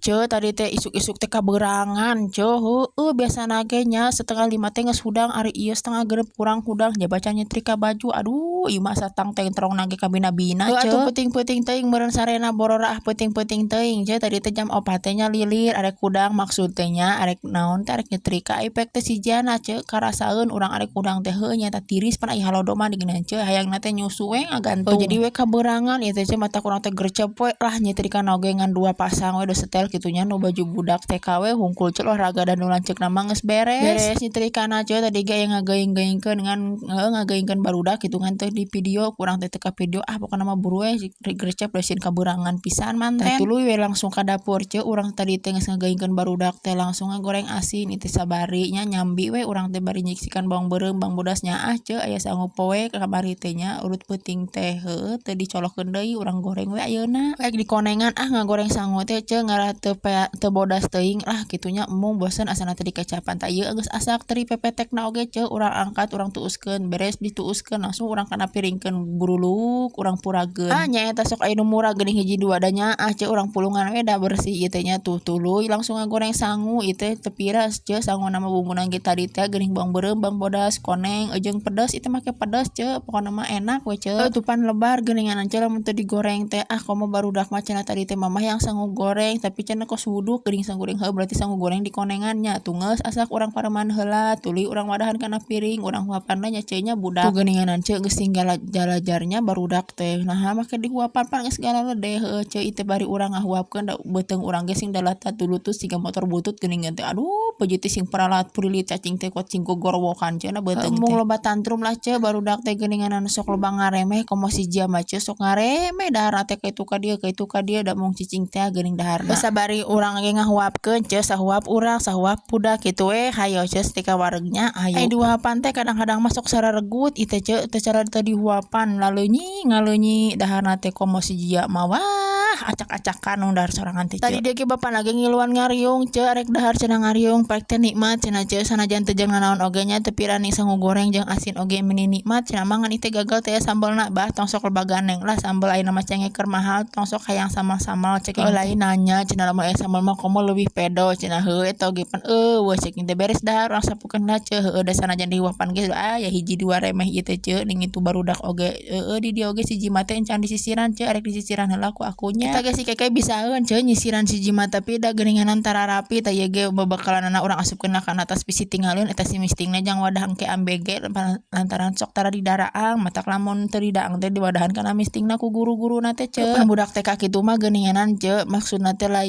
Ce, tadi teh isuk-isuk teh kabeurangan, ce. Heueuh, biasana ge nya 4.30 teh geus hudang, ari ieu 5.30 kurang hudang, jaba can nyetrika baju. Aduh, ieu mah asa tang tentrong na ge kabina-bina, ce. Atuh peuting-peuting teuing meureun sarena bororaah peuting-peuting teuing, ce. Tadi teh jam 4 teh nya lilir arek hudang, maksud teh nya arek naon teh, arek nyetrika ai pek teh sijiana, ce. Karasaeun urang arek hudang teh, heueuh, nyaeta tiris pan ai halodo mah digeunan, ce. Hayangna teh nyusu we ngagantung. Jadi we kabeurangan ieu teh, ce, mata kurang teh gercep we lah nyetrika oge ngan dua pasang we, setel kitu nya, nu baju budak TK we hungkul, ce, olahraga dan nu lanceukna mah geus beres. Beres nyetrikana, ce, tadi ge aya ngageuing-geuingkeun ngan heueuh, ngageuingkeun barudak kitu, ngan teu di video kurang teh, teu ka video. Ah, pokona mah buru we gercep da sieun kabeurangan pisan manten. Tuluy we langsung ka dapur, ce. Urang tadi teh geus ngageuingkeun barudak teh langsung ngagoreng asin itu sabari nya nyambi we urang teh bari nyiksikan bawang beureum, bawang bodas nyaah, ce. Aya sangu poe kamari teh nya urut peuting teh, heueuh, teu dicolokeun deui, urang goreng we ayeuna. Rek dikonengan ah ngagoreng sangu teh, ce, ngarah teu teu bodas teuing lah kitu nya, embung bosen asana teh dikecapan. Tah, ieu geus asak teri pepetekna oge, ce. Urang angkat, urang tuuskeun. Beres dituuskeun langsung urang kana piringkeun, buruluk urang purageun. Ah, nyaeta sok aya nu murah geuning hiji dua da nyaah, ce, urang pulungan we da bersih ieu teh nya. Tuh, tuluy langsung ngagoreng sangu ieu teh teu piras, ce. Sanguna mah bumbuna ge tadi teh geuning bawang beureum, bawang bodas, koneng jeung pedes. Ieu teh make pedes, ce. Pokona mah enak we, ce. Tupan lebar geuningan, ce, lamun teu digoreng teh. Ah, komo barudak mah cenah tadi teh mamah yang sangu goreng, tapi cenah kos wuduk geuning sangu goreng. Heuh, berarti sangu goreng dikonengan nya. Tuh, geus asak, urang pareman heula, tuluy urang wadahan kana piring, urang huapan nya, ce, nya budak. Tuh geuninganan, ce, geus tinggal jalajarnya barudak teh. Naha make dihuapan, pan geus galalede? Heueuh, ce, ieu teh bari urang ngahuapkeun da beuteung urang ge sing dalata tulutus siga motor butut geuningan teh. Aduh, pejeut teh sing paralat purilit, cacing teh kuat sing gogorowokan, ce, na beuteung teh. Loba tantrum lah, ce, barudak teh geuninganan, sok loba ngaremeh. Komo si Jia mah, ce, sok ngaremeh daharna teh ka itu ka dieu, ka itu ka dieu, da mung cicing teh geuning daharna. Sabari urang ge ngahuapkeun, ce, sahuap urang, sahuap budak kitu we. Hayo, ce, tika waregnya hayu. Ai dihuapan teh kadang-kadang masuk sararegut ieu teh, ce, teu cara teu dihuapan, laleunyi ngaleunyi daharna teh. Komo si Jia mah, wah, acak-acakan nu dahar sorangan teh, ce. Tadi dia ge bapana ge ngiluan ngariung, ce, arek dahar cenah, ngariung pek teh nikmat cenah, ce, sanajan teu jeung nanaon oge nya teu pirani sangu goreng jeung asin oge meni nikmat cenah mah. Ngan ieu teh gagal teh sambalna. Bah, tong sok loba ganeng lah, sambal ayeuna mah cengeker mahal, tong sok hayang sambal-sambal cek. Lain nanya cenah, lamun aya sambal mah komo leuwih pedo cenah. Heueuh, eta oge pan eueuh cek teh. Beres dahar urang sapukeun lah, ce. Heueuh, da sanajan dihuapan ge aya hiji dua remeh ieu teh, ce, ning itu barudak oge. Heueuh, di dieu oge si Jima teh encan disisiran, ce, arek disisiran heula ku akunya. Eta ge si Keke bisaeun, ce, nyisiran si Jima, tapi da geuninganan tara rapi. Tah, ieu ge babakalanana urang asupkeun kana tas bisi tinggalin eta si mistingna jang wadah engke ambe ge, lantaran sok tara didaraang. Matak lamun teu didaang teh diwadahan kana mistingna ku guru-guruna teh, ce. Pan budak TK kitu mah geuninganan, ce, maksudna teh lain.